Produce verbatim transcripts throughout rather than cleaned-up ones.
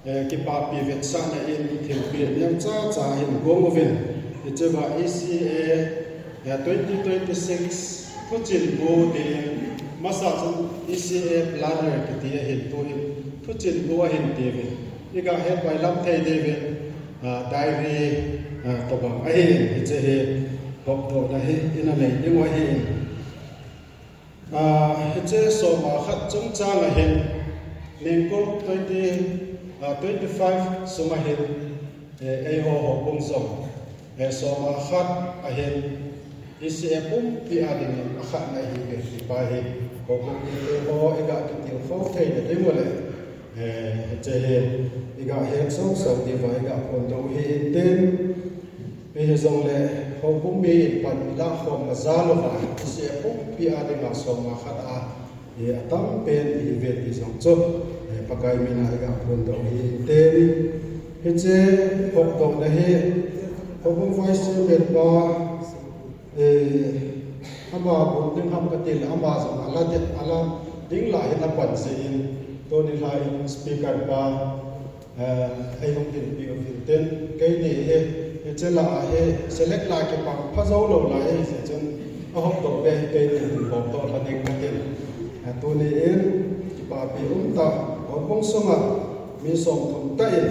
Eh, kipapi vetsahna in thilpeh neocha cha hin gong uvin. Hichea E C A, eh, twenty twenty-six thuchin bu tin, masa chun E C A planner kiti ahin tuhin thuchin bu ahin tiuvin. Iga het pai lam thei diuvin, ah, diary, ah, tobang ahin, hiche hi hopdohna hi ina nei diu ahin. Ah, hiche soma khat chungchang ahin, ningkum twenty, ah, twenty-five sung ahin, eh, eiho houbung jong, eh, soma khat ahin, E C A pumpi a dingin akhatna ahiuve ti pa hi, houbung mite ho iga kitilkhou theina diu le, eh, hiche hi iga het sousou diuva iga phondoh u ahi intin. Hijongle, houbung mi pan ilah khomna jal uva, E C A pumpi a dinga soma khat a, eh, atam pen ihiuve ti jong chu, eh, Pakai mina iga phondoh u ahi intin. Hiche hopdohna hi, houbung vice chairman pa, eh, ama bol ding ham kati le, ama jong ala ding, ala ding lah hin apan jeh in, tuni lha in speaker pa, eh, eihung dinpi uvin tin, keini hi, hiche lah a hi, select lah kipah pha jou lou lai ahijeh chun, ahopdoh ve hi keini hin hopdoh lha ding katin. Eh, tuni in, kipapi umtah, houbung sunga, mi somthum tah in,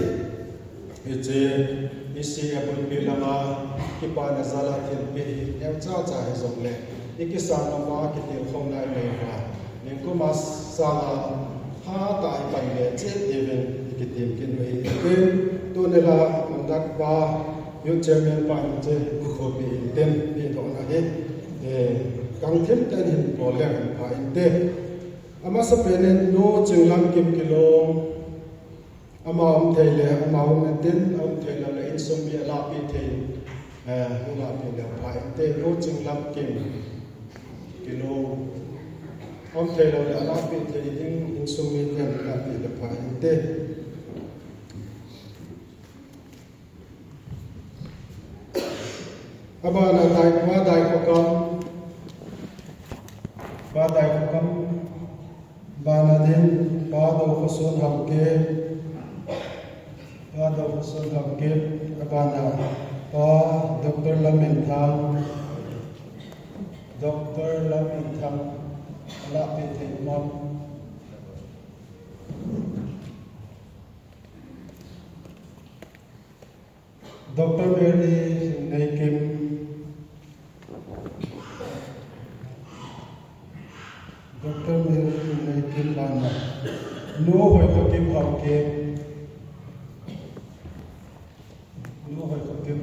hiche, E C A bulpi langa, kipana jal a thilpeh hi, neocha cha hijongle, ikisan uva, kitilkhouna inei uva, ningkum a sanga hatah a ipan ve chet diuvin ikitem kit u ahi. Tuni lha conductor pa, youth chairman pa in hiche ikhopi intin, pehdohna hi, eh, kang thim tah in hin bol leng hin pha inte. Amasapen in Nu Chinglamkim Kilong, ama um thei le, ama um intin, aum thei lou le, insung mi alahpeh thei, eh, hung lahpeh leu pha inte, Nu Chinglamkim Kilong. Aum thei lou le, alahpeh thei ding, insung miten alahpeh leu pha inte. Abana Dai, Pa Daikhokam, Pa Daikhokam, bana din, Pa Dokhoson Haokip, Pa Dokhoson Haokip, abana Pa Doctor Lamminthang, Doctor Lamminthang, alahpeh thei um am? Doctor Mary Lhingneikim. Doctor Mary Lhingneikim bana. Nu Hoikhokim Haokip. Nu Hoikhokim.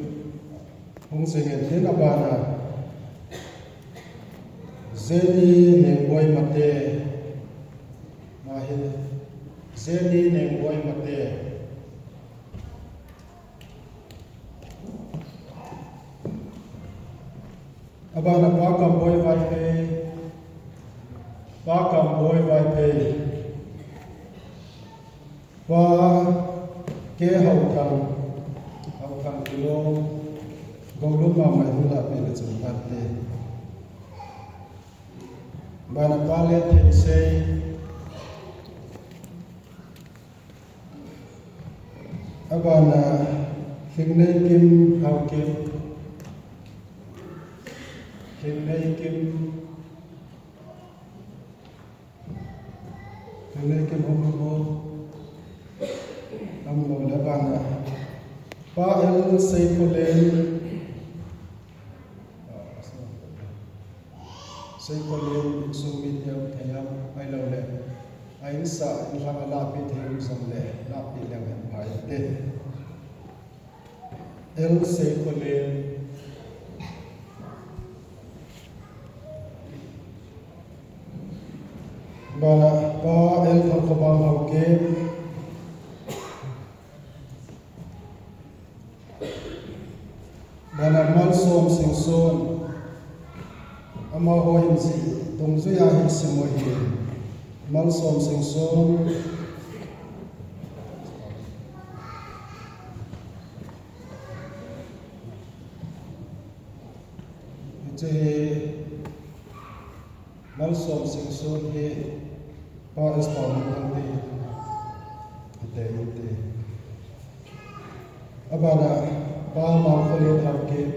Hung jing intin abana. Jenny Nengboi Mate. Mahi. Jenny Nengboi Mate. Abana Pa Kamboi Vaiphei. Pa Kamboi Vaiphei. Pa K Hauthang. Hauthang Kilong. Golun mama in hung lahpeh le chun phat te. Bana Pa Lettheisei. Abana Lhingneikim Haokip. Lhingneikim. Lhingneikim Haokip. Aum lou le bana. Pa L Seikholen. Seikholen insung miten thei am, ahilou le, a insung a inlhang a lahpeh thei um jongle, lahpeh leu hen pha inte. L Seikholen. Bana Pa L Thangkhobang Haokip. Bana Malsom Singson, amaho hin jih dungjui a hin sim u ahi. Malsom Singson. Hiche hi Malsom Singson hi Pa S Paominthang te hi. Abana Pa Mangkholin Haokip.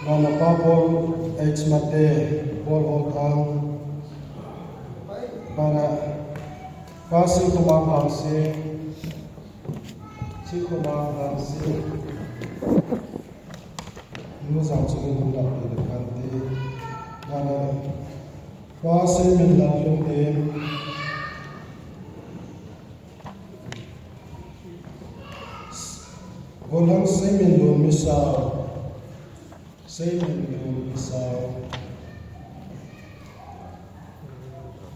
Bana Pa Paul H Mate, Paul Holthang. Bana Pa Singkhomang Hangsing. Singkhomang Hangsing. Nu jang chu hung dak le kante. Bana Pa Seiminlal Lhungnem. Golhang Seiminlun Misao. Seiminlun Misao.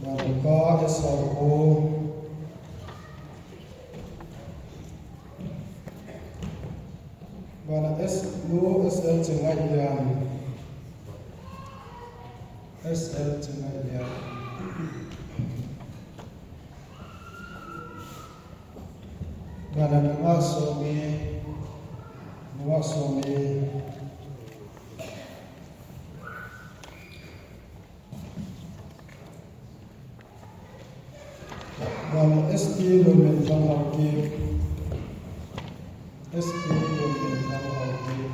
Bana Pa S Haokhup. Bana S, Nu S L Chingaihiam. S L Chingaihiam. Bana Nunga Somi. Nunga Somi. Bana S T Lunminthang Haokip. S T Lunminthang Haokip.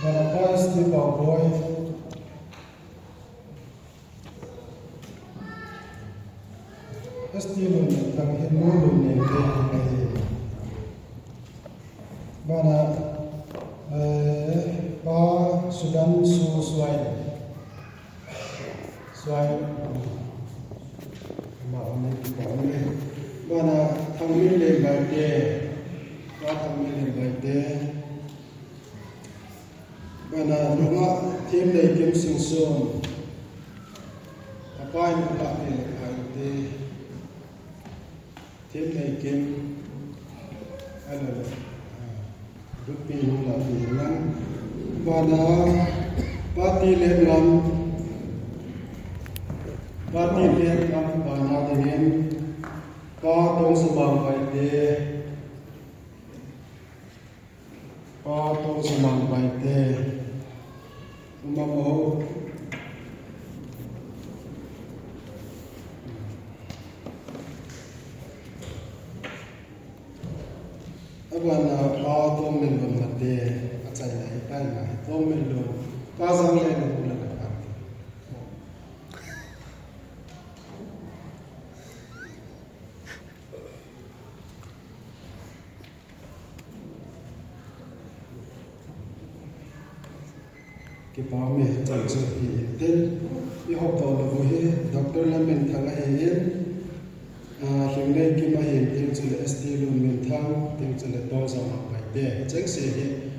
Bana Pa S T Paoboi. S T Lunminthang hi Nu Lunnem te hi ahi. Bana, eh, Pa Sudan Su Suai. Suai. Ma ne, ma ne. Bana Thangminlen Baite. Pa Thangminlen Baite. Bana Nunga Themneikim Singson. Apa in apa ne le kai te. Themneikim. Alo. Dupi hung la ti lan. Bana Pa Tilenngam. Pa Tilenngam bana dingin. Pa Tongsamang Baite. Pa Tongsamang Baite. Uma mo. Abana Pa Tongminlun Mate. Achaina hitai na. Tongminlun. Pa Janglen Hula na pa. Kipa me chan chu hi tin, i hop to lo hi, Doctor Lamminthang ahi in, ah, Lhingneikim ahi in, tin chu le S T Lunminthang, tin chu le Tongsamang Baite, cheng se hi,